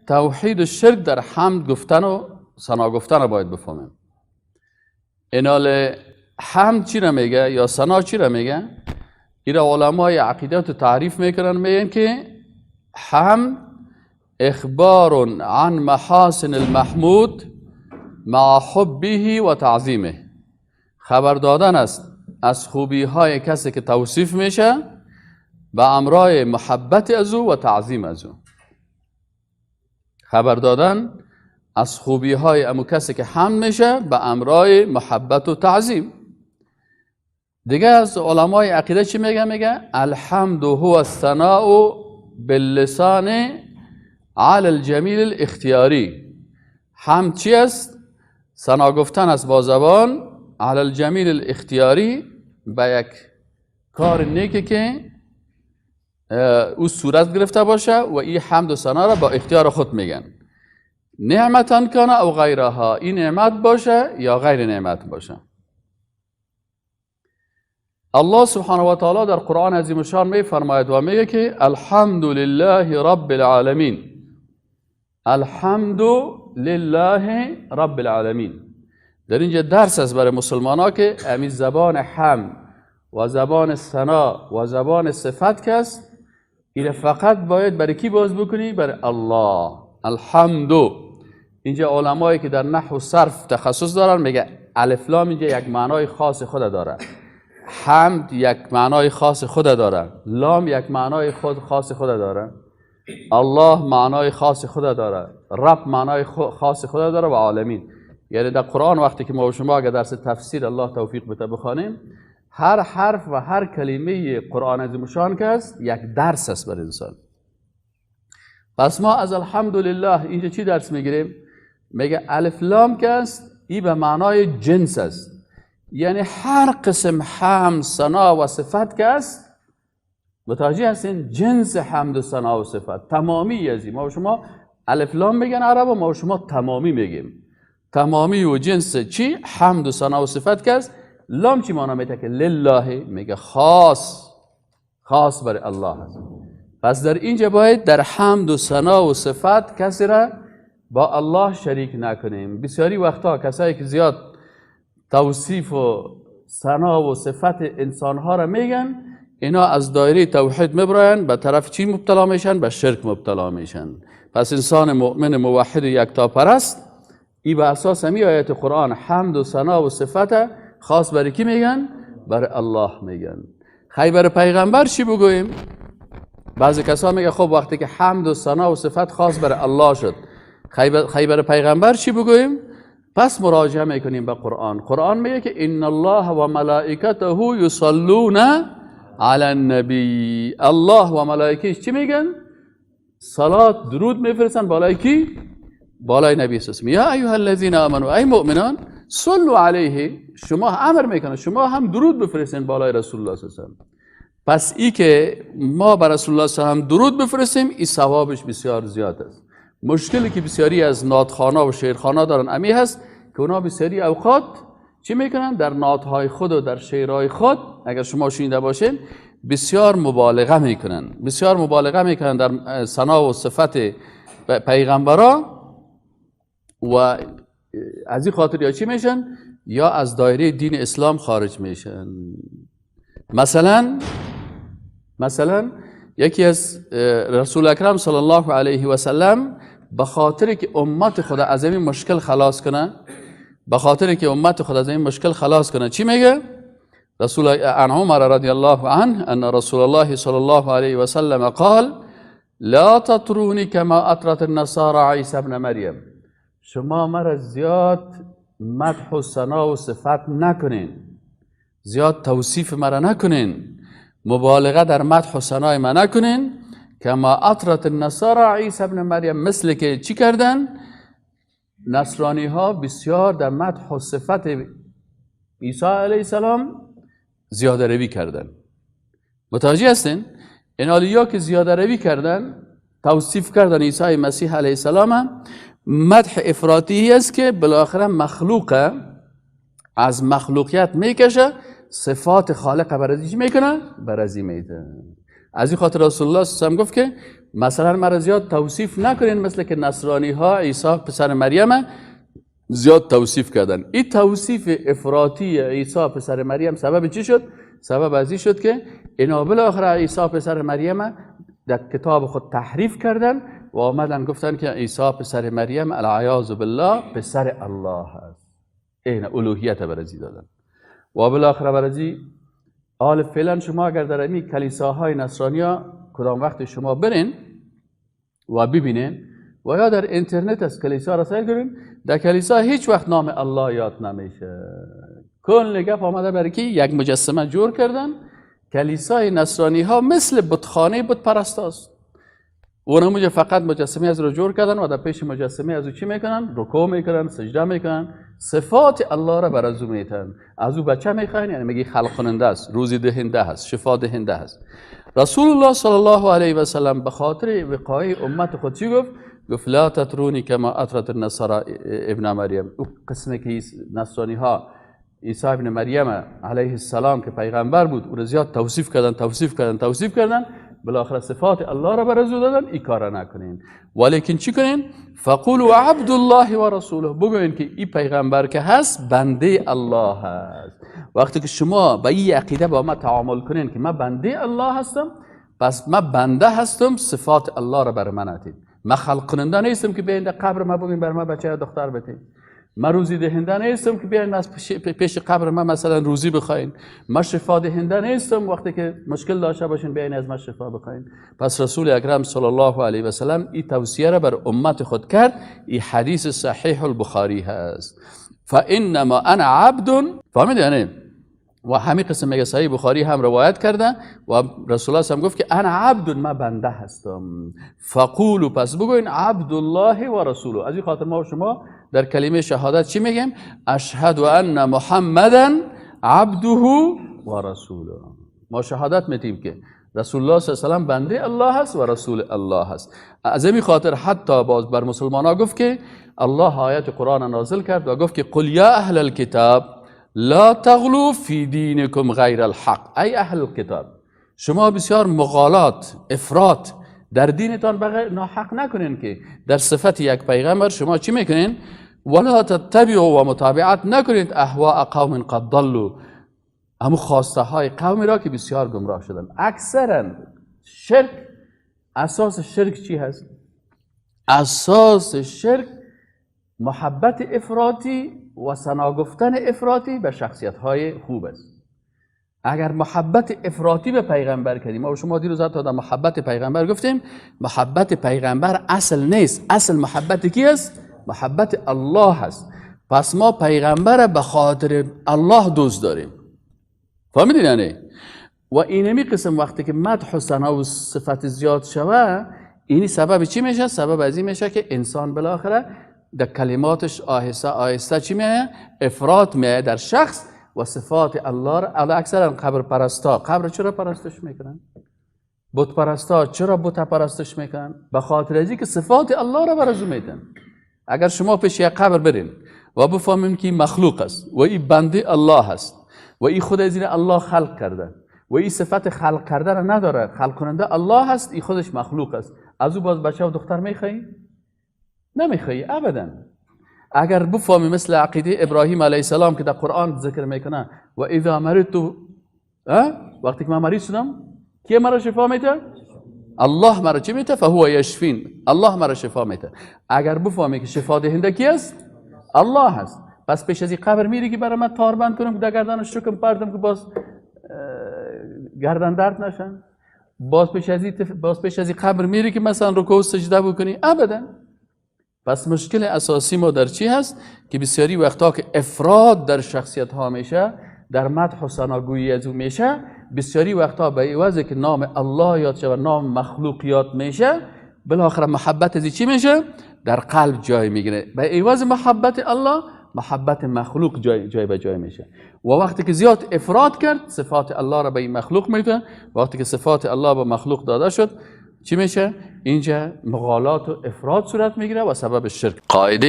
توحید و شرک در حمد گفتن و ثنا گفتن رو باید بفهمیم. اینال حمد چی را میگه یا ثنا چی را میگه؟ این علمای عقیدت تعریف میکنن، میگن که حمد اخبار عن محاسن المحمود مع حبه و تعظیمه، خبر دادن است از خوبی های کسی که توصیف میشه به امرای محبت از او و تعظیم از او. خبر دادن از خوبی های امو کسی که حمد میشه به امرای محبت و تعظیم. دیگه از علمای عقیده چی میگه؟ میگه الحمد هو الثناء باللسان علی الجمیل الاختیاری. حمد چی است؟ ثنا گفتن است با زبان علی الجمیل الاختیاری، به یک کار نیکی که او صورت گرفته باشه و این حمد و ثنا را با اختیار خود میگن. نعمتا کان او غیرها، این نعمت باشه یا غیر نعمت باشه. الله سبحانه و تعالی در قرآن عظیم الشان می فرماید و میگه که الحمد لله رب العالمین. الحمد لله رب العالمین. در اینجا درس است برای مسلمان ها که امی زبان حمد و زبان ثنا و زبان صفت که است، این فقط باید برای کی باز بکنی؟ برای الله. الحمد. اینجا علمایی که در نحو و صرف تخصص دارن میگه الف لام اینجا یک معنای خاص خود داره، حمد یک معنای خاص خود داره، لام یک معنای خود خاص خود داره، الله معنای خاص خود داره، رب معنای خاص خود داره و عالمین. یعنی در قرآن وقتی که ما و شما اگر درس تفسیر الله توفیق بده بخوانیم، هر حرف و هر کلمه قرآن عظیم الشان که است یک درس است بر انسان. پس ما از الحمدلله اینجا چی درس میگیریم؟ میگه الف لام که است ای به معنای جنس است، یعنی هر قسم حمد ثنا و صفت که است، متوجه هستین؟ جنس حمد و ثنا و صفت تمامی از این. ما و شما الف لام میگن عرب و ما و شما تمامی میگیم. تمامی و جنس چی؟ حمد و ثنا و صفت که است. لام چی معنا میده؟ که لله، میگه خاص، خاص برای الله است. پس در اینجا باید در حمد و ثنا و صفت کسی را با الله شریک نکنیم. بسیاری وقتا کسایی که زیاد توصیف و ثنا و صفت انسانها را میگن، اینا از دایره توحید میبراین، به طرف چی مبتلا میشن؟ به شرک مبتلا میشن. پس انسان مؤمن موحد یکتاپرست ای به اساس همی آیت قرآن حمد و ثنا و صفت خاص برای کی میگن؟ برای الله میگن. خی برای پیغمبر چی بگوییم؟ بعضی کسا میگه خب وقتی که حمد و ثنا و صفت خاص برای الله شد، خی برای پیغمبر چی بگوییم؟ پس مراجعه میکنیم به قرآن. قرآن میگه که ان الله و ملائکته یصلون علی النبی. الله و ملائکهش چی میگن؟ صلات درود میفرستن بالای کی؟ بالای نبی صلی الله علیه و یا ایها الذین آمنوا، ای مؤمنان، صلوا علیه. شما امر میکنه شما هم درود بفرستین بالای رسول الله صلی الله علیه و. پس ای که ما بر رسول الله صلی الله علیه و درود بفرستیم، این ثوابش بسیار زیاد است. مشکلی که بسیاری از نعت‌خوانا و شعرخوانا دارن امی هست که اونا بسیاری اوقات چی میکنن؟ در نعت‌های خود و در شعرهای خود، اگر شما شنیده باشین، بسیار مبالغه میکنن، بسیار مبالغه میکنن در ثنا و صفت پیغمبرا و از این خاطر یا چی میشن؟ یا از دایره دین اسلام خارج میشن. مثلا یکی از رسول اکرم صلی الله علیه و سلم به خاطر که امت خود از این مشکل خلاص کنه، به خاطر که امت خود از این مشکل خلاص کنه چی میگه؟ رسول عن عمر رضی الله عنه ان رسول الله صلی الله علیه و سلم قال لا تطرونی کما اطرت النصارى عیسی ابن مریم. شما مرا زیاد مدح و ثنا و صفت نکنین، زیاد توصیف مرا نکنین، مبالغه در مدح و ثنای من نکنین. کما اطرت النصارى عیسی ابن مریم، مثل که چی کردن؟ نصرانی ها بسیار در مدح و صفت عیسی علیه السلام زیاده روی کردن. متوجه هستین؟ این یا که زیاده روی کردن، توصیف کردن عیسی مسیح علیه السلام، مدح افراطی است که بالاخره مخلوق از مخلوقیت میکشه، صفات خالق برازی چی میکنه؟ برازی میده. از این خاطر رسول الله صلی الله علیه و گفت که مثلا مرا زیاد توصیف نکنین مثل که نصرانی ها عیسی پسر مریم زیاد توصیف کردن. این توصیف افراطی عیسی پسر مریم سبب چی شد؟ سبب از این شد که اینا بالاخره عیسی پسر مریم در کتاب خود تحریف کردن و آمدن گفتن که عیسی پسر مریم العیاذ بالله پسر الله است. این الوهیت برازی دادن و بالاخره برازی حال فعلا شما اگر در این کلیساهای نصرانیا کدام وقت شما برین و ببینین و یا در اینترنت از کلیسا را سیل کنین، در کلیسا هیچ وقت نام الله یاد نمیشه. کل گپ آمده برای کی یک مجسمه جور کردن. کلیسای نصرانی ها مثل بتخانه بت پرست است. اونم فقط مجسمه از رو جور کردن و در پیش مجسمه از او چی میکنن؟ رکوع میکنن، سجده میکنن، صفات الله را بر از او میتن. از او بچه میخواین، یعنی میگی خلق کننده است، روزی دهنده است، شفا دهنده است. رسول الله صلی الله علیه و سلم به خاطر وقایع امت خود چی گفت؟ گفت لا تطرونی کما اطرت النصارى ابن مریم. او قسمه که نصرانی ها عیسی ابن مریم علیه السلام که پیغمبر بود او را زیاد توصیف کردن، توصیف کردن، توصیف کردن، بالاخره صفات الله را بر او دادن. این کارا نکنین، ولیکن چی کنین؟ فقولوا عبد الله و رسوله. بگوین که این پیغمبر که هست بنده الله هست. وقتی که شما با این عقیده با ما تعامل کنین که من بنده الله هستم، پس من بنده هستم، صفات الله را بر من اتید. من خلق کننده نیستم که بیاین در قبر ما بگین بر من بچه یا دختر بتین. من روزی دهنده نیستم که بیاین از پیش قبر من مثلا روزی بخواین. من شفا دهنده نیستم وقتی که مشکل داشته باشین بیاین از من شفا بخواین. پس رسول اکرم صلی الله علیه و سلم این توصیه را بر امت خود کرد. این حدیث صحیح البخاری هست. فانما انا عبد، فهمید یعنی؟ و همین قسم میگه صحیح بخاری هم روایت کرده و رسول الله هم گفت که انا عبد، من بنده هستم. فقولوا، پس بگوین عبد الله و رسوله. از این خاطر ما و شما در کلمه شهادت چی میگیم؟ اشهد ان محمدا عبده و رسوله. ما شهادت میتیم که رسول الله صلی الله علیه و سلم بنده الله هست و رسول الله هست. از این خاطر حتی باز بر مسلمان ها گفت که الله آیت قرآن نازل کرد و گفت که قل یا اهل الکتاب لا تغلو فی دینکم غیر الحق. ای اهل الکتاب، شما بسیار مغالات، افراط در دینتان بغیر ناحق نکنین که در صفت یک پیغمبر شما چی میکنین؟ ولا تتبعوا و متابعت نکنید اهواء قوم قد ضلوا، همو خواسته های قومی را که بسیار گمراه شدن. اکثرا شرک، اساس شرک چی هست؟ اساس شرک محبت افراطی و ثنا گفتن افراطی به شخصیت های خوب است. اگر محبت افراطی به پیغمبر کردیم، ما شما دیروز حتی در محبت پیغمبر گفتیم محبت پیغمبر اصل نیست، اصل محبت کی است؟ محبت الله است. پس ما پیغمبر به خاطر الله دوست داریم. فهمیدین یعنی؟ و اینمی قسم وقتی که مدح و ثنا و صفت زیاد شوه، اینی سبب چی میشه؟ سبب از این میشه که انسان بالاخره در کلماتش آهسته آهسته چی میه؟ افراط میه در شخص و صفات الله را. اکثرا قبر پرستا قبر چرا پرستش میکنن؟ بت پرستا چرا بت پرستش میکنن؟ به خاطر از اینکه صفات الله را بر از او میدن. اگر شما پیش یک قبر برین و بفهمیم که مخلوق است و این بنده الله است و این خود از این الله خلق کرده و این صفت خلق کرده را نداره، خلق کننده الله است، این خودش مخلوق است، از او باز بچه و دختر میخوایی؟ نمیخوایی ابدا. اگر بفهمی مثل عقیده ابراهیم علیه السلام که در قرآن ذکر میکنه و اذا مرضت، وقتی که من مریض شدم کی مرا شفا میده؟ الله مرا چی میده؟ فهو یشفین، الله مرا شفا میده. اگر بفهمی که شفا دهنده کی است؟ الله هست. پس پیش از این قبر میری که برای من تار بند کنم که در گردنش شکم پردم که باز گردن درد نشن؟ باز پیش از این قبر میری که مثلا رکوع و سجده بکنی؟ ابدا. پس مشکل اساسی ما در چی هست؟ که بسیاری وقتا که افراد در شخصیت ها میشه، در مدح و ثناگویی از او میشه، بسیاری وقتا به عوض که نام الله یاد شه و نام مخلوق یاد میشه، بالاخره محبت از چی میشه؟ در قلب جای میگیره. به عوض محبت الله محبت مخلوق جای به جای میشه. و وقتی که زیاد افراد کرد صفات الله را به این مخلوق میده، وقتی که صفات الله به مخلوق داده شد چی میشه؟ اینجا مغالات و افراد صورت میگیره و سبب شرک. قاعده